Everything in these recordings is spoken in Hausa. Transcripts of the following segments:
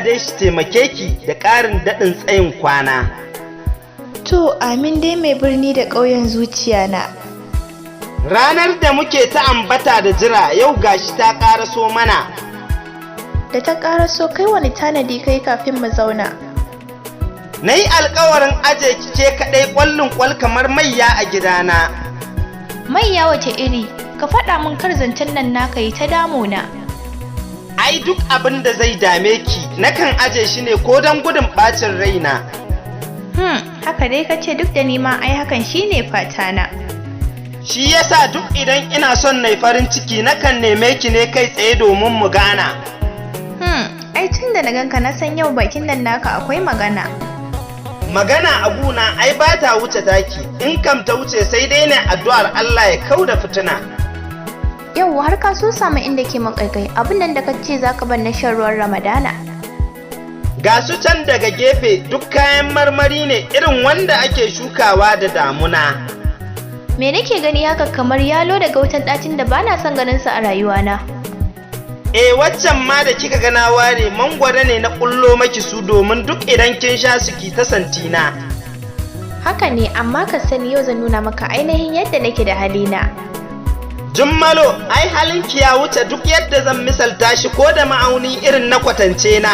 dai shi taimake ki da ƙarin daɗin tsayin kwana. To, amin dai, mai birni da ƙauyen zuciya na. Ranar da muke ta ambata da jira, yau gashi ta ƙaraso mana. Da ta ƙaraso, kai wani tanadi kai kafin mu zauna? Na yi alkawarin aje ki ke kaɗai ƙwallin ƙwal kamar mayya a gidana. Mayya wace iri? Ka faɗa min, kar zancen nan naka yi ta damuna. Ai duk abin da zai dame ki, nakan aje shi ne ko don gudun ɓacin raina. Haka dai ka ce, duk da nima ai hakan shine fatana. Shi yasa duk idan ina son nai farin ciki, nakan neme ki ne kai tsaye domin mu gana. Ai tun da na ganka na san yau bakin nan naka akwai magana. Magana a guna ai ba ta wuce taki, in kam ta wuce sai dai ne addu'ar Allah ya kau da fitina. Yau har ka so samu inda ke min kaikai, abin nan da ka ce zaka bar na shan ruwan Ramadana. Ga su can daga gefe, duk kayan marmari ne irin wanda ake shukawa da damuna. Me nake gani haka kamar yalo da gautan ɗacin da bana son ganin sa a rayuwana? E, waccan ma da kika ga na ware mangwaro ne, na kullo maki su domin duk idan kin sha su ki ta santina. Haka ne, amma ka sani yau zan nuna maka ainihin yadda nake da halina. Jummalo, ai halinki ya wuce duk yadda zan misalta shi ko da ma'auni irin na kwatance na.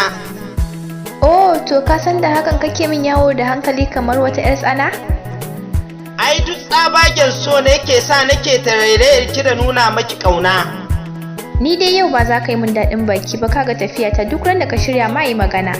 Oh, to ka san da hakan kake min yawo da hankali kamar wata 'yar tsana? Ai duk tsabagen so ne ke sa nake tarairayar ki da nuna maki ƙauna. Ni dai yau ba za ka yi min daɗin baki ba, kaga tafiya ta, duk ran da ka shirya ma yi magana.